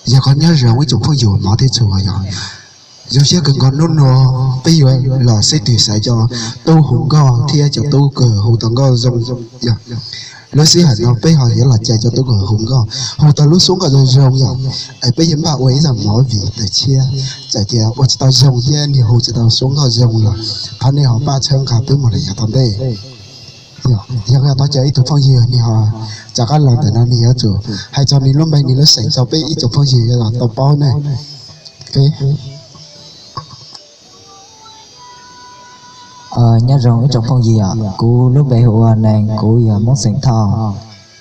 Yog koj nyob zoo ib tsoom phooj ywg mov thiab txhua yog zoo siab kawg nkaus hnub no peb yuav los xib twm xaiv cov tub hu nkauj thiab cov tub kawg hu tau nkauj zoo. Yog lub sij hawm no peb ho yuav los cais cov tub kawg hu nkauj, hu tau lub suab nkauj zoo zoo yom, es peb yuav npaj ua ib zaj movie tawm tshiab. Txawm tias ua tsis tau zoo thiab nws hu tsis tau suab nkauj zoo los thov nej ho pab txhawb nqa peb mus lawm yav tom ntej. Yog koj tau cov ib tug phooj ywg nws ho rov qab los ntawm no nws yuav tsum hais txog nws lub npe nws lub xeem rau peb ib tsoom phooj ywg los tau paub ne. Nyob zoo ib tsoom phooj ywg, kuv lub npe hu ua Nees, kuv yog Hmoob xeem Thoj.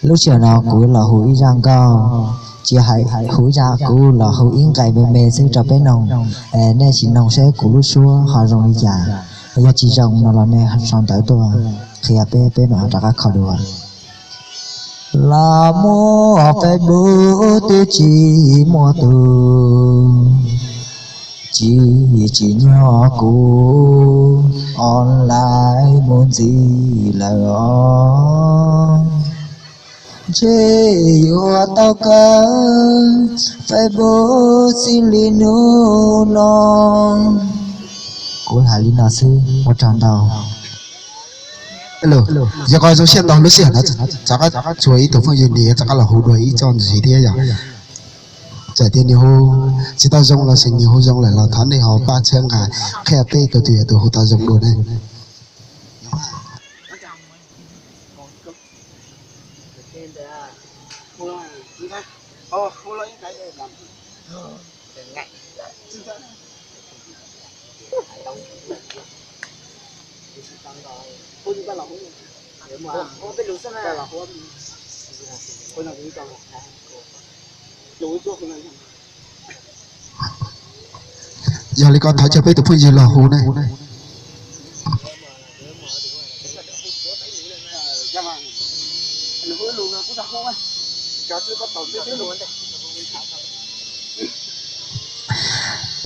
Lub sij hawm no kuv los hu ib zaj nkauj, tsis hais hu ib zaj, kuv los hu ib nqes me me xwb rau peb noog. Nej sim noog seb kuv lub suab ho zoo li cas, yog tsis zoo no los nej sau ntawv tuaj qhia peb, peb mam rov qab kho dua. Los muaj Facebook twb tsis muaj tus, tsis tsim nyog kuv online mus ntxiv lawm os. Ntshe yuav tau kaw Facebook xij li hnub no. Kuv hais li no xwb, ua tsaug ntau. Yog koj zoo siab ntau, lub sij hawm no rov qab tshuav ib tug phooj ywg nws rov qab los hu dua ib txoj ntxiv thiab yom. Txawm tias nws hu tsis tau zoo los sis nws hu zoo lawm los thov nej ho pab txhawb nqa qhia peb tus twg yog tus hu tau zoo dua ne. Yog li ko thov cov peb tus phooj ywg los hu ne.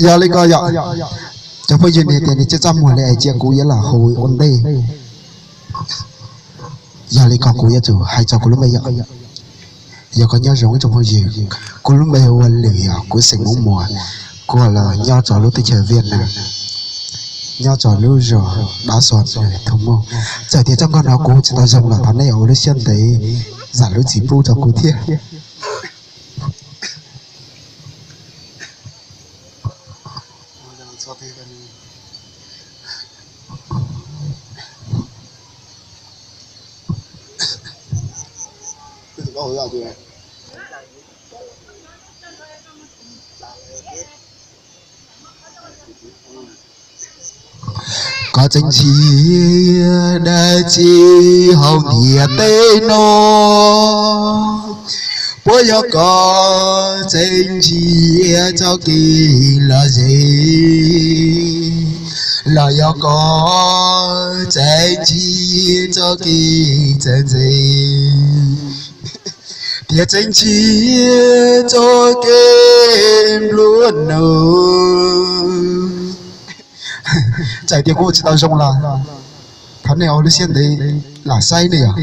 Yog li ko yom, cov phooj ywg nws tias nws tsis txaj muag li es cia kuv yuav los hu ua ntej. Yog li ko kuv yuav tsum hais txog kuv lub npe yom. Yog koj nyob zoo ib tsoom phooj ywg, kuv lub npe hu ua Lwm, yog kuv xeem Hmoob Muas, kuv los nyob rau lub teb chaws Viaj Nam, nyob rau lub zos Dab Xos Thoo Moo. Txawm tias txoj nkauj no kuv tsis tau zoo los thov nej ua lub siab ntev zam lub txim pub rau kuv thiab. Koj tseem ntsia dab tsi hauv ntiaj teb no? Puas yog koj tseem ntsia txoj kev lom zem, los yog koj tseem ntsia txoj kev txawv ntse, thiab tseem ntsia txoj kev nplua nuj? Txawm tias kuv ua tsis tau zoo los thov nej ua lub siab ntev lam saib ne yom.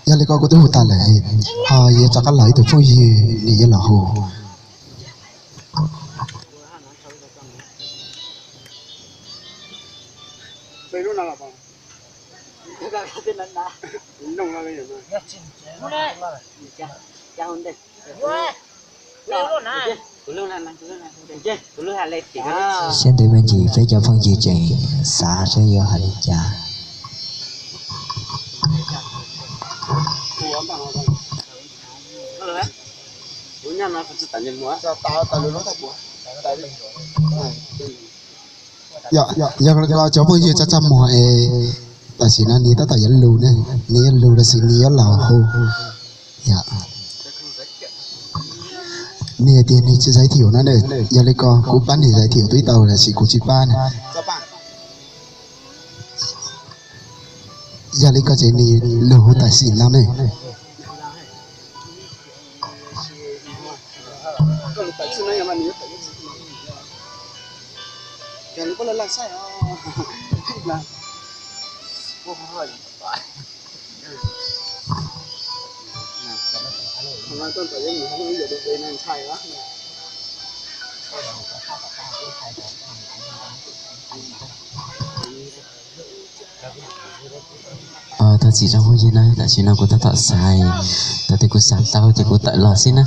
Yog li ko kuv twb hu tas lawm, ho yuav rov qab los ib tug phooj ywg nws yuav los hu. Siab ntev me ntsis peb cov phooj ywg tseem xav seb yuav hais li cas. Yog cov phooj ywg txaj txaj muag es tam sim no nws tab tom yuav lus ne, nws yuav lus los sis nws yuav los hu. Nws hais tias nws tsis zais thium no ne, yog li ko kuv pab nws zais thium twb tau los sis kuv tsis pab ne. Yog li ko ces nws lus hu tam sim no ne. Thov txim tsoom phooj ywg na, tam sim no kuv tab tom xaiv, thaum twg kuv xav tau ces kuv tawm los xwb na.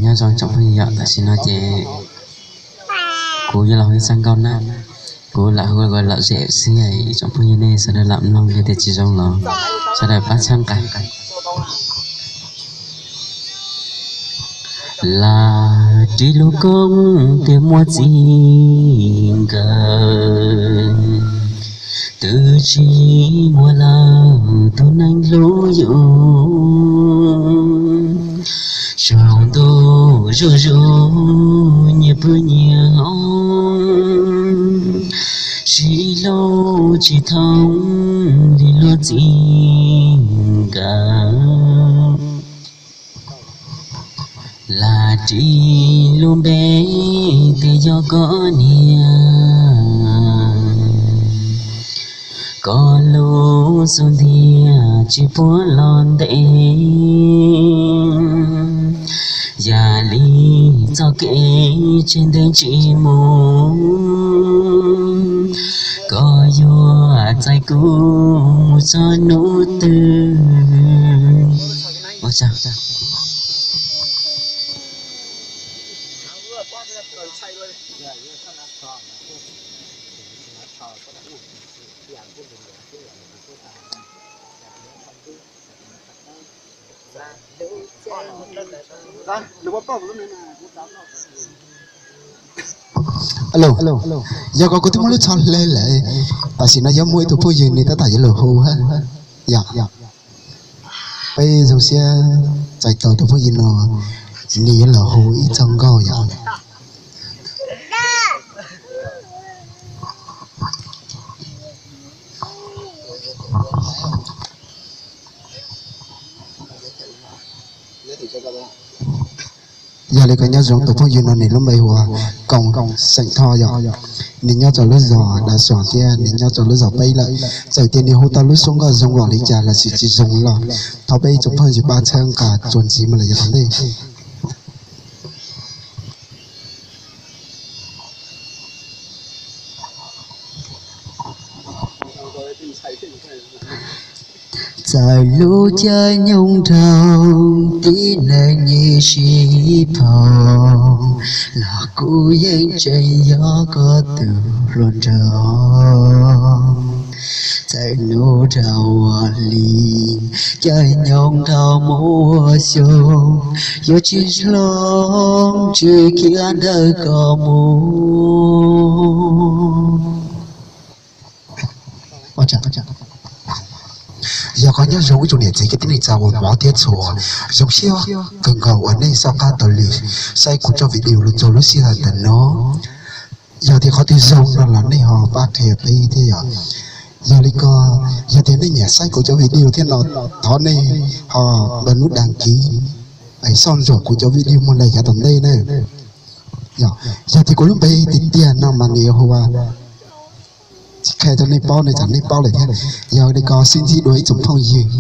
Nyob zoo tsoom phooj ywg, tam sim no ces kuv yuav los hu ib txoj nkauj na, kuv lam hu kom lom zem xwb, ib tsoom phooj ywg nej sawv daws lam mloog, yog tias tsis zoo los sawv daws pab txhawb nqa. Lam ris lub koob tias muaj txiv nkawm, twb tsis muaj lawm tus neeg hlub yus. Saum ntuj zuj zus nyias pw nyias hoob, sib hlub tsis thoob li luag txiv nkawm. Lam ris lub npe tias yog koj niam, koj lub xub ntiag tsis puav los ntev, yam li txoj kev tsis ntev tsis mus, koj yuav txais kuv mus txog hnub twg. Yog koj, kuv twb muaj lub tsho hle lawm, tam sim no yuav muaj ib tug phooj ywg nws tab tom yuav los hu hab. Yog peb zoo siab txais tos tus phooj ywg no, nws yuav los hu ib txoj nkauj yom. Yog li ko nyob zoo tus phooj ywg no, nws lub npe hu ua Koos Xeem Thoj yom. Nws nyob rau lub zos Dav Xuas thiab nws nyob rau lub zos peb lawm. Txawm tias nws hu tau lub suab nkauj zoo npaum li cas los sis tsis zoo los thov peb ib tsoom phooj ywg pab txhawb nqa txuas ntxiv mus lawm yav tom ntej. Txawm lub caij nyoog dhau, tib neeg yeej sib tham, los kuv yeej tseem yog koj tus hluas nraug. Txawm hnub dhau ua hli, caij nyoog dhau mus ua xyoo, yuav tsis hloov tsis khiav ntawm koj mus. Yog koj nyob zoo ib tsoom niam txiv kwv tij neej tsa uas hmov thiab txhua, zoo siab kawg nkaus uas nej soj qab taug lw saib kuv tsob video los txog lub sij hawm ntawm no. Yog tias qhov twg zoo no los nej ho pab qhia peb thiab yom. Yog li ko, yog tias nej nyiam saib kuv cov video thiab no, thov nej ho npaj nub đăng ký, soj ntsuam kuv cov video mus lawm yav tom ntej na. Yog tias kuv lub npe tiag tiag no mas nws yuav hu ua, tsis qhia rau nej paub ne, tsam nej paub lawm thiab. Yog li ko sib ntsib dua ib tsoom phooj ywg.